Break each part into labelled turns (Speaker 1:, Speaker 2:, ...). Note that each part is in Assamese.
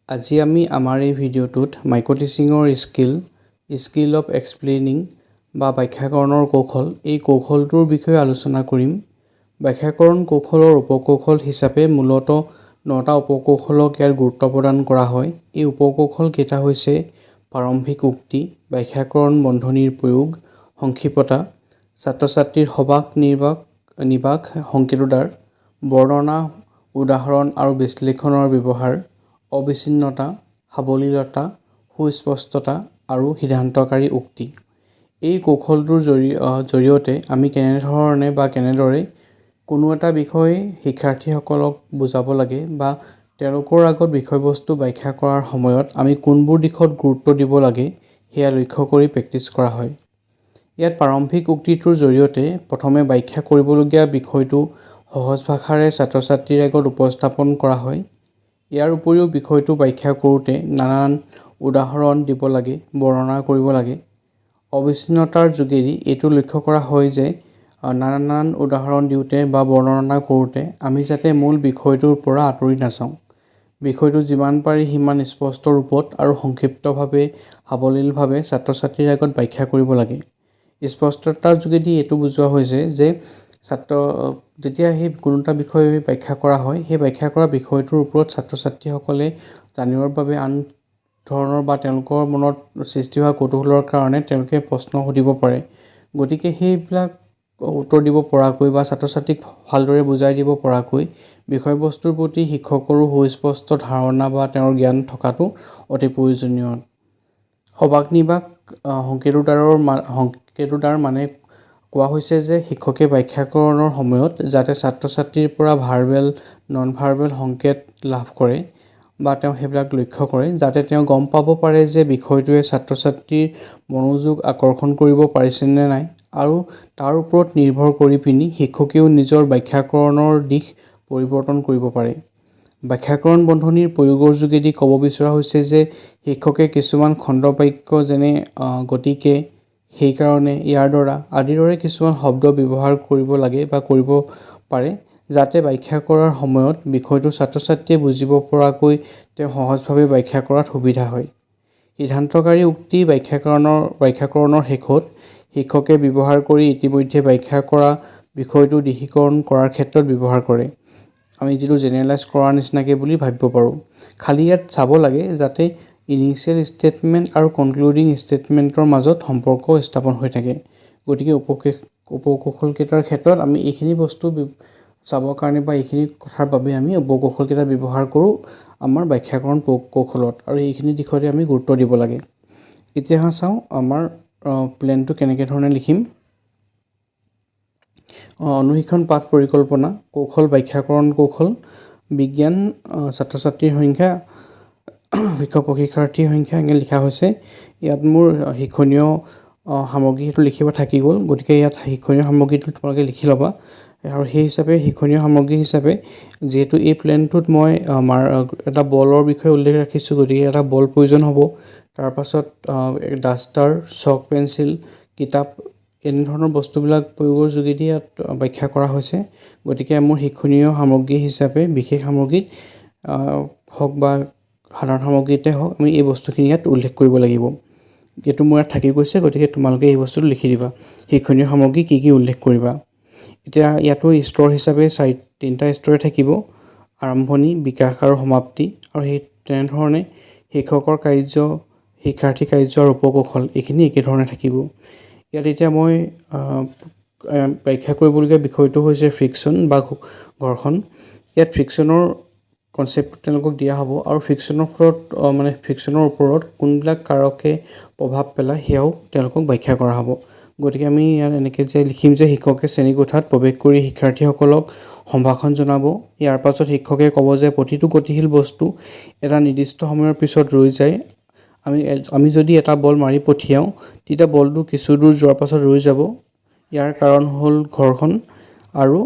Speaker 1: আজি আমি আমাৰ এই ভিডিঅ'টোত মাইক্ৰ' টিচিঙৰ স্কিল স্কিল অফ এক্সপ্লেইনিং বা ব্যাখ্যাকৰণৰ কৌশল, এই কৌশলটোৰ বিষয়ে আলোচনা কৰিম। ব্যাখ্যাকৰণ কৌশলৰ উপকৌশল হিচাপে মূলতঃ নটা উপকৌশলক ইয়াত গুৰুত্ব প্ৰদান কৰা হয়। এই উপকৌশলকেইটা হৈছে প্ৰাৰম্ভিক উক্তি, ব্যাখ্যাকৰণ বন্ধনীৰ প্ৰয়োগ, সংক্ষিপ্ততা, ছাত্ৰ ছাত্ৰীৰ সবাক নিৰ্বাক সংকেতোদ্বাৰ, বৰ্ণনা, উদাহৰণ আৰু বিশ্লেষণৰ ব্যৱহাৰ, অবিচ্ছিন্নতা, সাৱলীলতা, সুস্পষ্টতা আৰু সিদ্ধান্তকাৰী উক্তি। এই কৌশলটোৰ জৰিয়তে আমি কেনেধৰণে বা কেনেদৰে কোনো এটা বিষয় শিক্ষাৰ্থীসকলক বুজাব লাগে বা তেওঁলোকৰ আগত বিষয়বস্তু ব্যাখ্যা কৰাৰ সময়ত আমি কোনবোৰ দিশত গুৰুত্ব দিব লাগে, সেয়া লক্ষ্য কৰি প্ৰেক্টিছ কৰা হয়। ইয়াত প্ৰাৰম্ভিক উক্তিটোৰ জৰিয়তে প্ৰথমে ব্যাখ্যা কৰিবলগীয়া বিষয়টো সহজ ভাষাৰে ছাত্ৰ ছাত্ৰীৰ আগত উপস্থাপন কৰা হয়। ইয়াৰ উপৰিও বিষয়টো ব্যাখ্যা কৰোঁতে নানান উদাহৰণ দিব লাগে, বৰ্ণনা কৰিব লাগে। অবিচ্ছিন্নতাৰ যোগেদি এইটো লক্ষ্য কৰা হয় যে নানান উদাহৰণ দিওঁতে বা বৰ্ণনা কৰোঁতে আমি যাতে মূল বিষয়টোৰ পৰা আঁতৰি নাযাওঁ। বিষয়টো যিমান পাৰি সিমান স্পষ্ট ৰূপত আৰু সংক্ষিপ্তভাৱে, সাৱলীলভাৱে ছাত্ৰ ছাত্ৰীৰ আগত ব্যাখ্যা কৰিব লাগে। স্পষ্টতাৰ যোগেদি এইটো বুজোৱা হৈছে যে যেতিয়া সেই কোনো এটা বিষয় ব্যাখ্যা কৰা হয়, সেই ব্যাখ্যা কৰা বিষয়টোৰ ওপৰত ছাত্ৰ ছাত্ৰীসকলে জানিবৰ বাবে আন ধৰণৰ বা তেওঁলোকৰ মনত সৃষ্টি হোৱা কৌতূহলৰ কাৰণে তেওঁলোকে প্ৰশ্ন সুধিব পাৰে। গতিকে সেইবিলাক উত্তৰ দিব পৰাকৈ বা ছাত্ৰ ছাত্ৰীক ভালদৰে বুজাই দিব পৰাকৈ বিষয়বস্তুৰ প্ৰতি শিক্ষকৰো সুস্পষ্ট ধাৰণা বা তেওঁৰ জ্ঞান থকাটো অতি প্ৰয়োজনীয়। সবাক নিবাক সংকেতোদ্বাৰ মানে কোৱা হৈছে যে শিক্ষকে ব্যাখ্যাকৰণৰ সময়ত যাতে ছাত্ৰ ছাত্ৰীৰ পৰা ভাৰ্বেল, নন ভাৰ্বেল সংকেত লাভ কৰে বা তেওঁ সেইবিলাক লক্ষ্য কৰে, যাতে তেওঁ গম পাব পাৰে যে বিষয়টোৱে ছাত্ৰ ছাত্ৰীৰ মনোযোগ আকৰ্ষণ কৰিব পাৰিছেনে নাই আৰু তাৰ ওপৰত নিৰ্ভৰ কৰি পিনি শিক্ষকেও নিজৰ ব্যাখ্যাকৰণৰ দিশ পৰিৱৰ্তন কৰিব পাৰে। ব্যাখ্যাকৰণ বন্ধনীৰ প্ৰয়োগৰ যোগেদি ক'ব বিচৰা হৈছে যে শিক্ষকে কিছুমান খণ্ডবাক্য, যেনে গতিকে, সেইকাৰণে, ইয়াৰ দ্বাৰা আদিৰ দৰে কিছুমান শব্দ ব্যৱহাৰ কৰিব লাগে বা কৰিব পাৰে, যাতে ব্যাখ্যা কৰাৰ সময়ত বিষয়টো ছাত্ৰ ছাত্ৰীয়ে বুজিব পৰাকৈ তেওঁ সহজভাৱে ব্যাখ্যা কৰাত সুবিধা হয়। সিদ্ধান্তকাৰী উক্তি ব্যাখ্যাকৰণৰ শেষত শিক্ষকে ব্যৱহাৰ কৰি ইতিমধ্যে ব্যাখ্যা কৰা বিষয়টো দৃঢ়ীকৰণ কৰাৰ ক্ষেত্ৰত ব্যৱহাৰ কৰে। আমি যিটো জেনেৰেলাইজ কৰাৰ নিচিনাকৈ বুলি ভাবিব পাৰোঁ। খালি ইয়াত চাব লাগে যাতে ইনিচিয়েল ষ্টেটমেণ্ট আৰু কনক্লুডিং ষ্টেটমেণ্টৰ মাজত সম্পৰ্ক স্থাপন হৈ থাকে। গতিকে উপকৌশলকেইটাৰ ক্ষেত্ৰত আমি এইখিনি বস্তু চাবৰ কাৰণে বা এইখিনি কথাৰ বাবে আমি উপকৌশলকেইটা ব্যৱহাৰ কৰোঁ আমাৰ ব্যাখ্যাকৰণ কৌশলত আৰু এইখিনি দিশতে আমি গুৰুত্ব দিব লাগে। এতিয়া চাওঁ আমাৰ প্লেনটো কেনেকৈ ধৰণে লিখিম। অনুশিক্ষণ পাঠ পৰিকল্পনা কৌশল, ব্যাখ্যাকৰণ কৌশল, বিজ্ঞান, ছাত্ৰ ছাত্ৰীৰ সংখ্যা, শিক্ষক প্ৰশিক্ষাৰ্থীৰ সংখ্যা এনেকৈ লিখা হৈছে। ইয়াত মোৰ শিক্ষণীয় সামগ্ৰী সেইটো লিখিব থাকি গ'ল। গতিকে ইয়াত শিক্ষণীয় সামগ্ৰীটো তোমালোকে লিখি ল'বা আৰু সেই হিচাপে শিক্ষণীয় সামগ্ৰী হিচাপে যিহেতু এই প্লেনটোত মই আমাৰ এটা বলৰ বিষয়ে উল্লেখ ৰাখিছোঁ, গতিকে এটা বল প্ৰয়োজন হ'ব। তাৰপাছত ডাষ্টাৰ, চক পেঞ্চিল, কিতাপ, এনেধৰণৰ বস্তুবিলাক প্ৰয়োগৰ যোগেদি ইয়াত ব্যাখ্যা কৰা হৈছে। গতিকে মোৰ শিক্ষণীয় সামগ্ৰী হিচাপে বিশেষ সামগ্ৰীত হওক বা সাধাৰণ সামগ্ৰীতে হওক, আমি এই বস্তুখিনি ইয়াত উল্লেখ কৰিব লাগিব। এইটো মোৰ ইয়াত থাকি গৈছে। গতিকে তোমালোকে এই বস্তুটো লিখি দিবা, শিক্ষণীয় সামগ্ৰী কি কি উল্লেখ কৰিবা। এতিয়া ইয়াতো স্তৰ হিচাপে তিনিটা স্তৰে থাকিব: আৰম্ভণি, বিকাশ আৰু সমাপ্তি। আৰু সেই তেনেধৰণে শিক্ষকৰ কাৰ্য, শিক্ষাৰ্থী কাৰ্য আৰু উপকৌশল, এইখিনি একেধৰণে থাকিব। ইয়াত এতিয়া মই ব্যাখ্যা কৰিবলগীয়া বিষয়টো হৈছে ফ্ৰিকশ্যন বা ঘৰ্ষণ। ইয়াত ফ্ৰিকশ্যনৰ কনচেপ্ট তেওঁলোকক দিয়া হ'ব আৰু ফ্ৰিকশ্যনৰ ফলত, মানে ফ্ৰিকশ্যনৰ ওপৰত কোনবিলাক কাৰকে প্ৰভাৱ পেলায়, সেয়াও তেওঁলোকক ব্যাখ্যা কৰা হ'ব। গতিকে আমি ইয়াত এনেকৈ যে লিখিম যে শিক্ষকে শ্ৰেণীকোঠাত প্ৰৱেশ কৰি শিক্ষাৰ্থীসকলক সম্ভাষণ জনাব। ইয়াৰ পাছত শিক্ষকে ক'ব যে প্ৰতিটো গতিশীল বস্তু এটা নিৰ্দিষ্ট সময়ৰ পিছত ৰৈ যায়। আমি যদি এটা বল মাৰি পঠিয়াওঁ, তেতিয়া বলটো কিছু দূৰ যোৱাৰ পাছত ৰৈ যাব। ইয়াৰ কাৰণ হ'ল ঘৰ্ষণ আৰু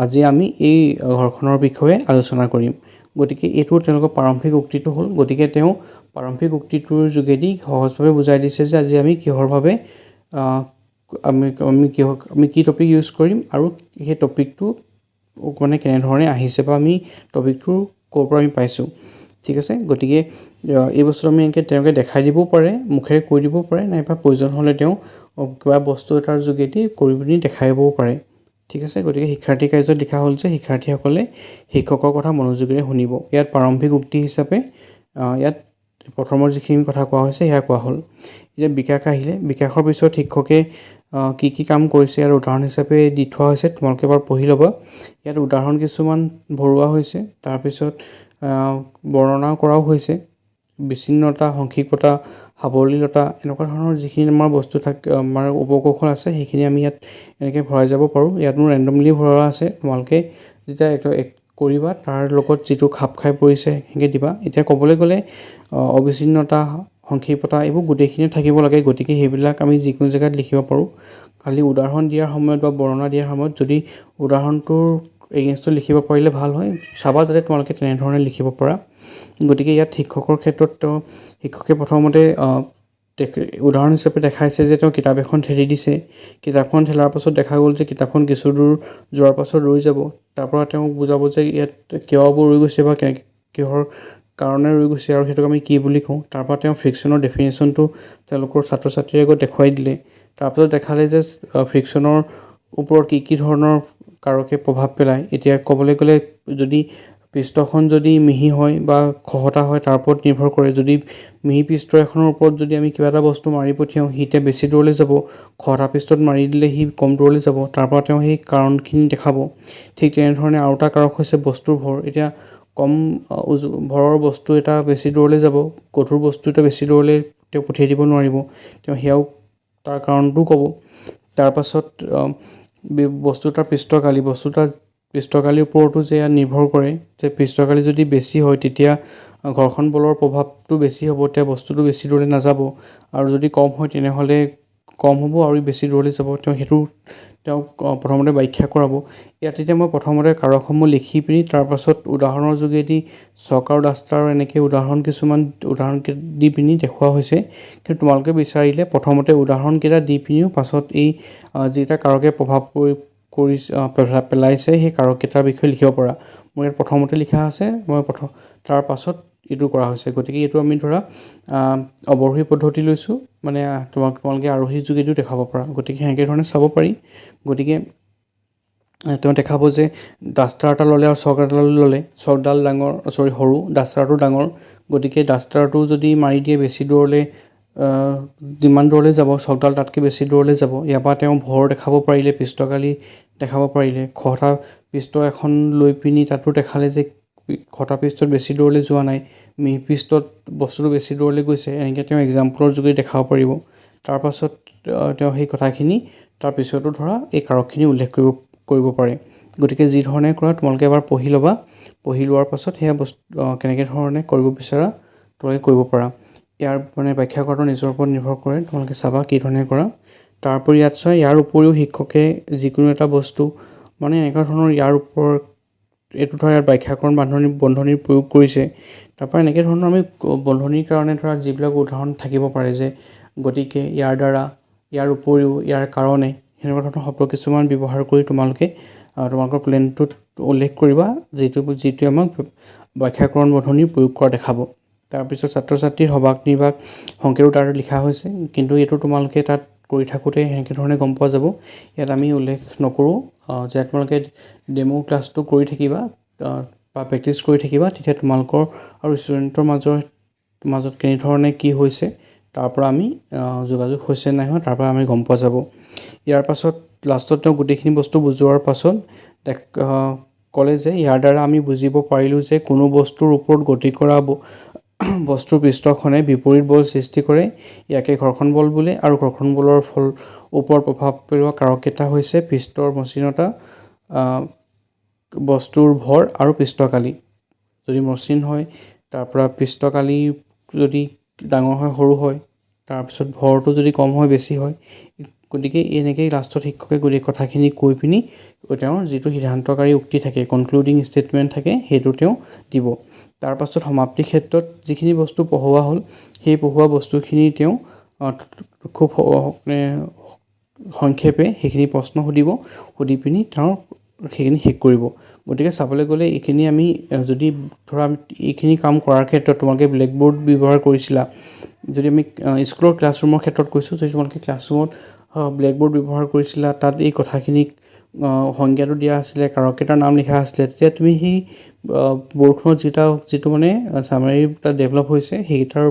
Speaker 1: আজি আমি এই ঘৰ্ষণৰ বিষয়ে আলোচনা কৰিম। গতিকে এইটো তেওঁলোকৰ প্ৰাৰম্ভিক উক্তিটো হ'ল। গতিকে তেওঁ প্ৰাৰম্ভিক উক্তিটোৰ যোগেদি সহজভাৱে বুজাই দিছে যে আজি আমি কিহৰ বাবে আমি আমি কিহৰ আমি কি টপিক ইউজ কৰিম আৰু সেই টপিকটো মানে কেনেধৰণে আহিছে বা আমি টপিকটো ক'ৰ পৰা আমি পাইছোঁ। ঠিক আছে, গতিকে এই বস্তুটো আমি এনেকৈ তেওঁলোকে দেখাই দিবও পাৰে, মুখেৰে কৈ দিবও পাৰে, নাইবা প্ৰয়োজন হ'লে তেওঁ কিবা বস্তু এটাৰ যোগেদি কৰি পিনি দেখাবও পাৰে। ঠিক আছে, গতিকে শিক্ষাৰ্থী কাৰ্যত লিখা হ'ল যে শিক্ষাৰ্থীসকলে শিক্ষকৰ কথা মনোযোগেৰে শুনিব। ইয়াত প্ৰাৰম্ভিক উক্তি হিচাপে ইয়াত প্ৰথমৰ যিখিনি কথা কোৱা হৈছে সেয়া কোৱা হ'ল। এতিয়া বিকাশ আহিলে, বিকাশৰ পিছত শিক্ষকে কি কি কাম কৰিছে ইয়াৰ উদাহৰণ হিচাপে দি থোৱা হৈছে, তোমালোকে এবাৰ পঢ়ি ল'বা। ইয়াত উদাহৰণ কিছুমান ভৰোৱা হৈছে, তাৰপিছত বৰ্ণনা কৰাও হৈছে। বিচ্ছিন্নতা, সংক্ষিপ্ততা, সাৱলীলতা এনেকুৱা ধৰণৰ যিখিনি আমাৰ বস্তু থাকে, আমাৰ উপকৌশল আছে, সেইখিনি আমি ইয়াত এনেকৈ ভৰাই যাব পাৰোঁ। ইয়াত মোৰ ৰেণ্ডমলি ভৰোৱা আছে, তোমালোকে যেতিয়া কৰিবা তাৰ লগত যিটো খাপ খাই পৰিছে সেনেকৈ দিবা। এতিয়া ক'বলৈ গ'লে অবিচ্ছিন্নতা, সংক্ষিপ্ততা এইবোৰ গোটেইখিনি থাকিব লাগে, গতিকে সেইবিলাক আমি যিকোনো জেগাত লিখিব পাৰোঁ। খালি উদাহৰণ দিয়াৰ সময়ত বা বৰ্ণনা দিয়াৰ সময়ত যদি উদাহৰণটোৰ এগেইনষ্টত লিখিব পাৰিলে ভাল হয়, চাবা যাতে তোমালোকে তেনেধৰণে লিখিব পাৰা। গতিকে ইয়াত শিক্ষকৰ ক্ষেত্ৰত তেওঁ শিক্ষকে প্ৰথমতে উদাহৰণ হিচাপে দেখাইছে যে তেওঁ কিতাপ এখন ঠেলি দিছে, কিতাপখন ঠেলাৰ পাছত দেখা গ'ল যে কিতাপখন কিছু দূৰ যোৱাৰ পাছত ৰৈ যাব। তাৰপৰা তেওঁক বুজাব যে ইয়াত কিয় ৰৈ গৈছে বা কেনেকৈ কিহৰ কাৰণে ৰৈ গৈছে আৰু সেইটোক আমি কি বুলি কওঁ। তাৰপৰা তেওঁ ফ্ৰিকশ্যনৰ ডেফিনেশ্যনটো তেওঁলোকৰ ছাত্ৰ ছাত্ৰীৰ আগত দেখুৱাই দিলে। তাৰপিছত দেখালে যে ফ্ৰিকশ্যনৰ ওপৰত কি কি ধৰণৰ কাৰকে প্ৰভাৱ পেলায়। এতিয়া ক'বলৈ গ'লে যদি পৃষ্ঠখন যদি মিহি হয় বা খহটা হয় তাৰ ওপৰত নিৰ্ভৰ কৰে। যদি মিহি পৃষ্ঠ এখনৰ ওপৰত যদি আমি কিবা এটা বস্তু মাৰি পঠিয়াওঁ, সি এতিয়া বেছি দূৰলৈ যাব, খহটা পৃষ্ঠত মাৰি দিলে সি কম দূৰলৈ যাব। তাৰপৰা তেওঁ সেই কাৰণখিনি দেখাব। ঠিক তেনেধৰণে আৰু এটা কাৰক হৈছে বস্তুৰ ভৰ। এতিয়া কম ভৰৰ বস্তু এটা বেছি দূৰলৈ যাব, গধুৰ বস্তু এটা বেছি দূৰলৈ তেওঁ পঠিয়াই দিব নোৱাৰিব, তেওঁ সেয়াও তাৰ কাৰণটোও ক'ব। তাৰপাছত বস্তু এটাৰ পৃষ্ঠকালি, বস্তু এটাৰ পৃষ্ঠকালিৰ ওপৰতো যে ইয়াত নিৰ্ভৰ কৰে যে পৃষ্ঠকালি যদি বেছি হয় তেতিয়া ঘৰ্ষণ বলৰ প্ৰভাৱটো বেছি হ'ব, তেতিয়া বস্তুটো বেছি দূৰলৈ নাযাব, আৰু যদি কম হয় তেনেহ'লে কম হ'ব আৰু বেছি দূৰলৈ যাব। তেওঁ সেইটো তেওঁক প্ৰথমতে ব্যাখ্যা কৰাব। ইয়াত তেতিয়া মই প্ৰথমতে কাৰকসমূহ লিখি পিনি তাৰপাছত উদাহৰণৰ যোগেদি চক আৰু ডাষ্টাৰৰ এনেকৈ উদাহৰণ কিছুমান উদাহৰণ দি পিনি দেখুওৱা হৈছে। কিন্তু তোমালোকে বিচাৰিলে প্ৰথমতে উদাহৰণকেইটা দি পিনিও পাছত এই যিকেইটা কাৰকে প্ৰভাৱ কৰি পেলাইছে সেই কাৰককেইটাৰ বিষয়ে লিখিব পাৰা। মোৰ ইয়াত প্ৰথমতে লিখা আছে, মই তাৰ পাছত এইটো কৰা হৈছে। গতিকে এইটো আমি ধৰা অৱৰোহী পদ্ধতি লৈছোঁ, মানে তোমালোকে আৰোহীৰ যোগেদিও দেখাব পাৰা। গতিকে সেনেকৈ ধৰণে চাব পাৰি। গতিকে তেওঁ দেখাব যে ডাষ্টাৰ এটা ল'লে আৰু চক এটা ল'লে, চকডাল ডাঙৰ, চৰি সৰু, ডাষ্টাৰটো ডাঙৰ, গতিকে ডাষ্টাৰটো যদি মাৰি দিয়ে বেছি দূৰলৈ, যিমান দূৰলৈ যাব চকডাল তাতকৈ বেছি দূৰলৈ যাব। ইয়াৰ পৰা তেওঁ ভৰ দেখাব পাৰিলে, পৃষ্ঠকালি দেখাব পাৰিলে, খহটা পৃষ্ঠ এখন লৈ পিনি তাতো দেখালে যে খহটা পৃষ্ঠত বেছি দূৰলৈ যোৱা নাই, মিহি পৃষ্ঠত বস্তুটো বেছি দূৰলৈ গৈছে। এনেকৈ তেওঁ এক্সাম্পলৰ যোগেদি দেখাব পাৰিব। তাৰপাছত তেওঁ সেই কথাখিনি তাৰপিছতো ধৰা এই কাৰকখিনি উল্লেখ কৰিব পাৰে। গতিকে যি ধৰণে কৰা তোমালোকে এবাৰ পঢ়ি ল'বা, পঢ়ি লোৱাৰ পাছত সেয়া বস্তু কেনেকৈ ধৰণে কৰিব বিচাৰা তোমালোকে কৰিব পাৰা। ইয়াৰ মানে ব্যাখ্যা কৰাটো নিজৰ ওপৰত নিৰ্ভৰ কৰে, তোমালোকে চাবা কি ধৰণে কৰা। তাৰোপৰি ইয়াত চোৱা, ইয়াৰ উপৰিও শিক্ষকে যিকোনো এটা বস্তু মানে এনেকুৱা ধৰণৰ ইয়াৰ ওপৰত এইটো ধৰা ইয়াত ব্যাখ্যাকৰণ বন্ধনীৰ প্ৰয়োগ কৰিছে। তাৰপৰা এনেকৈ ধৰণৰ আমি বন্ধনীৰ কাৰণে ধৰা যিবিলাক উদাহৰণ থাকিব পাৰে যে গতিকে, ইয়াৰ দ্বাৰা, ইয়াৰ উপৰিও, ইয়াৰ কাৰণে, সেনেকুৱা ধৰণৰ শব্দ কিছুমান ব্যৱহাৰ কৰি তোমালোকে তোমালোকৰ প্লেনটোত উল্লেখ কৰিবা, যিটোৱে আমাক ব্যাখ্যাকৰণ বন্ধনীৰ প্ৰয়োগ কৰা দেখাব। তাৰপিছত ছাত্ৰ ছাত্ৰীৰ সবাক নিৰ্বাক সংকেতো তাত লিখা হৈছে, কিন্তু এইটো তোমালোকে তাত কৰি থাকোঁতে সেনেকৈ ধৰণে গম পোৱা যাব। ইয়াত আমি উল্লেখ নকৰোঁ যে তোমালোকে ডেম' ক্লাছটো কৰি থাকিবা বা প্ৰেক্টিছ কৰি থাকিবা, তেতিয়া তোমালোকৰ আৰু ষ্টুডেণ্টৰ মাজত কেনেধৰণে কি হৈছে তাৰপৰা আমি যোগাযোগ হৈছে নাই হোৱা তাৰপৰা আমি গম পোৱা যাব। ইয়াৰ পাছত লাষ্টত তেওঁ গোটেইখিনি বস্তু বুজোৱাৰ পাছত ক'লে যে ইয়াৰ দ্বাৰা আমি বুজিব পাৰিলোঁ যে কোনো বস্তুৰ ওপৰত গতি কৰা বস্তুৰ পৃষ্ঠখনে বিপৰীত বল সৃষ্টি কৰে, ইয়াকে ঘৰ্ষণ বল বোলে। আৰু ঘৰ্ষণ বলৰ ফল ওপৰত প্ৰভাৱ পেলোৱা কাৰককেইটা হৈছে পৃষ্ঠৰ মসৃণতা, বস্তুৰ ভৰ আৰু পৃষ্ঠকালি। যদি মসৃণ হয়, তাৰপৰা পৃষ্ঠকালি যদি ডাঙৰ হয় সৰু হয়, তাৰপিছত ভৰটো যদি কম হয় বেছি হয়। গতিকে এনেকেই লাষ্টত শিক্ষকে গোটেই কথাখিনি কৈ পিনি তেওঁৰ যিটো সিদ্ধান্তকাৰী উক্তি থাকে, কনক্লুডিং ষ্টেটমেণ্ট থাকে, সেইটো তেওঁ দিব। তাৰপাছত সমাপ্তিৰ ক্ষেত্ৰত যিখিনি বস্তু পঢ়োৱা হ'ল সেই পঢ়োৱা বস্তুখিনি তেওঁ খুব সংক্ষেপে সেইখিনি প্ৰশ্ন সুধিব, সুধি পিনি তেওঁৰ সেইখিনি শেষ কৰিব। গতিকে চাবলৈ গ'লে এইখিনি আমি যদি ধৰা এইখিনি কাম কৰাৰ ক্ষেত্ৰত তোমালোকে ব্লেকব'ৰ্ড ব্যৱহাৰ কৰিছিলা, যদি আমি স্কুলৰ ক্লাছৰুমৰ ক্ষেত্ৰত কৈছোঁ, যদি তোমালোকে ক্লাছৰুমত ব্লেকব'ৰ্ড ব্যৱহাৰ কৰিছিলা, তাত এই কথাখিনি সংজ্ঞাটো দিয়া আছিলে, কাৰককেইটাৰ নাম লিখা আছিলে, তেতিয়া তুমি সেই ব'ৰ্ডখনত যিটো মানে চামাৰী তাত ডেভেলপ হৈছে সেইকেইটাৰ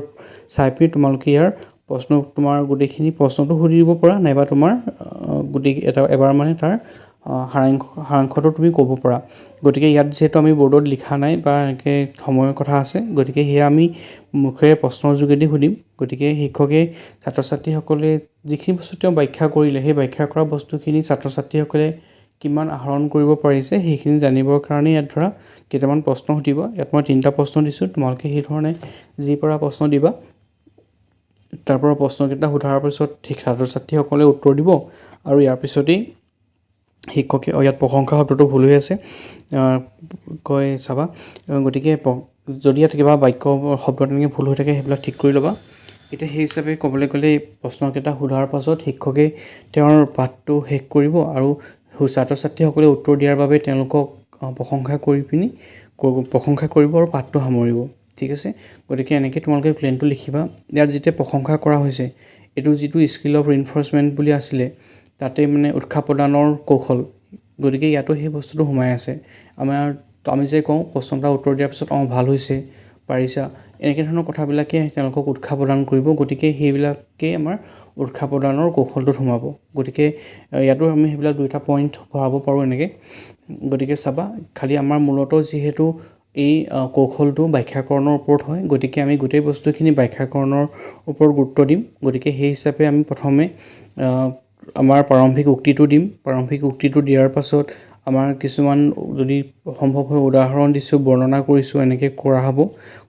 Speaker 1: চাই পিনি তোমালোকে ইয়াৰ প্ৰশ্ন তোমাৰ গোটেইখিনি প্ৰশ্নটো সুধি দিব পৰা, নাইবা তোমাৰ গোটেই এটা এবাৰ মানে তাৰ সাৰাংশটো তুমি ক'ব পৰা। গতিকে ইয়াত যিহেতু আমি ব'ৰ্ডত লিখা নাই বা এনেকৈ সময়ৰ কথা আছে, গতিকে সেয়া আমি মুখেৰে প্ৰশ্নৰ যোগেদি সুধিম। গতিকে শিক্ষকে ছাত্ৰ ছাত্ৰীসকলে যিখিনি বস্তু তেওঁ ব্যাখ্যা কৰিলে, সেই ব্যাখ্যা কৰা বস্তুখিনি ছাত্ৰ ছাত্ৰীসকলে কিমান আহৰণ কৰিব পাৰিছে সেইখিনি জানিবৰ কাৰণে ইয়াত ধৰা কেইটামান প্ৰশ্ন সুধিব। ইয়াত মই 3টা প্ৰশ্ন দিছোঁ, তোমালোকে সেই ধৰণে যি পৰা প্ৰশ্ন দিবা। তাৰ পৰা প্ৰশ্নকেইটা সোধাৰ পিছত ঠিক ছাত্ৰ ছাত্ৰীসকলে উত্তৰ দিব আৰু ইয়াৰ পিছতেই শিক্ষকে, ইয়াত প্ৰশংসা শব্দটো ভুল হৈ আছে, কয় চাবা। গতিকে যদি ইয়াত কিবা বাক্য শব্দ তেনেকৈ ভুল হৈ থাকে সেইবিলাক ঠিক কৰি ল'বা। এতিয়া সেই হিচাপে ক'বলৈ গ'লে প্ৰশ্নকেইটা সোধাৰ পাছত শিক্ষকে তেওঁৰ পাঠটো শেষ কৰিব আৰু ছাত্ৰ ছাত্ৰীসকলে উত্তৰ দিয়াৰ বাবে তেওঁলোকক প্ৰশংসা কৰি পিনি প্ৰশংসা কৰিব আৰু পাঠটো সামৰিব। ঠিক আছে, গতিকে এনেকৈ তোমালোকে প্লেনটো লিখিবা। ইয়াত যেতিয়া প্ৰশংসা কৰা হৈছে, এইটো যিটো স্কিল অফ ৰিইনফৰ্চমেণ্ট বুলি আছিলে, তাতে মানে উৎসাহ প্ৰদানৰ কৌশল, গতিকে ইয়াতো সেই বস্তুটো সোমাই আছে। আমি যে কওঁ প্ৰশ্ন এটা উত্তৰ দিয়াৰ পিছত অঁ ভাল হৈছে, পাৰিছা, এনেকৈ ধৰণৰ কথাবিলাকে তেওঁলোকক উৎসাহ প্ৰদান কৰিব। গতিকে সেইবিলাকেই আমাৰ উৎসাহ প্ৰদানৰ কৌশলটোত সোমাব। গতিকে ইয়াতো আমি সেইবিলাক 2টা পইণ্ট ভৰাব পাৰোঁ এনেকৈ। গতিকে চাবা, খালি আমাৰ মূলতঃ যিহেতু এই কৌশলটো ব্যাখ্যাকৰণৰ ওপৰত হয়, গতিকে আমি গোটেই বস্তুখিনি ব্যাখ্যাকৰণৰ ওপৰত গুৰুত্ব দিম। গতিকে সেই হিচাপে আমি প্ৰথমে আমাৰ প্ৰাৰম্ভিক উক্তিটো দিম। প্ৰাৰম্ভিক উক্তিটো দিয়াৰ পাছত আমাৰ কিছুমান যদি সম্ভৱ হয় উদাহৰণ দিছোঁ, বৰ্ণনা কৰিছোঁ, এনেকৈ কৰা হ'ব।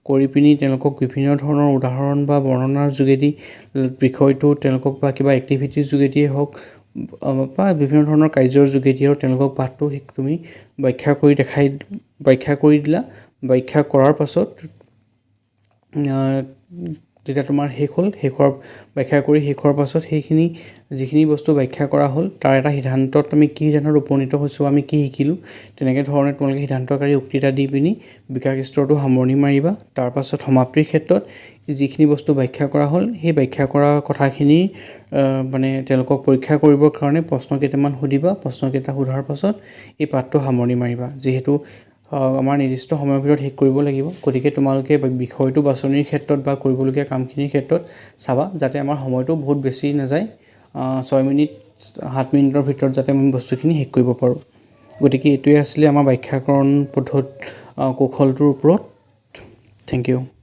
Speaker 1: কৰি পিনি তেওঁলোকক বিভিন্ন ধৰণৰ উদাহৰণ বা বৰ্ণনাৰ যোগেদি বিষয়টো তেওঁলোকক বা কিবা এক্টিভিটিৰ যোগেদিয়ে হওক বা বিভিন্ন ধৰণৰ কাৰ্যৰ যোগেদিয়েও তেওঁলোকক পাঠটো তুমি ব্যাখ্যা কৰি দেখাই ব্যাখ্যা কৰি দিলা। ব্যাখ্যা কৰাৰ পাছত যেতিয়া তোমাৰ শেষ হ'ল, ব্যাখ্যা কৰি শেষ হোৱাৰ পাছত সেইখিনি যিখিনি বস্তু ব্যাখ্যা কৰা হ'ল তাৰ এটা সিদ্ধান্তত আমি কি সিদ্ধান্তত উপনীত হৈছোঁ, আমি কি শিকিলোঁ, তেনেকৈ ধৰণে তোমালোকে সিদ্ধান্তকাৰী উক্তি এটা দি পিনি বিকাশ স্তৰটো সামৰণি মাৰিবা। তাৰপাছত সমাপ্তিৰ ক্ষেত্ৰত যিখিনি বস্তু ব্যাখ্যা কৰা হ'ল সেই ব্যাখ্যা কৰা কথাখিনি মানে তেওঁলোকক পৰীক্ষা কৰিবৰ কাৰণে প্ৰশ্ন কেইটামান সুধিবা। প্ৰশ্নকেইটা সোধাৰ পাছত এই পাঠটো সামৰণি মাৰিবা। যিহেতু আমাৰ নিৰ্দিষ্ট সময়ৰ ভিতৰত শেষ কৰিব লাগিব, গতিকে তোমালোকে বিষয়টো বাছনিৰ ক্ষেত্ৰত বা কৰিবলগীয়া কামখিনিৰ ক্ষেত্ৰত চাবা যাতে আমাৰ সময়টো বহুত বেছি নাযায়, 6 মিনিট 7 মিনিটৰ ভিতৰত যাতে আমি বস্তুখিনি শেষ কৰিব পাৰোঁ। গতিকে এইটোৱে আছিলে আমাৰ ব্যাখ্যাকৰণ পদ্ধতি কৌশলটোৰ ওপৰত। Thank you.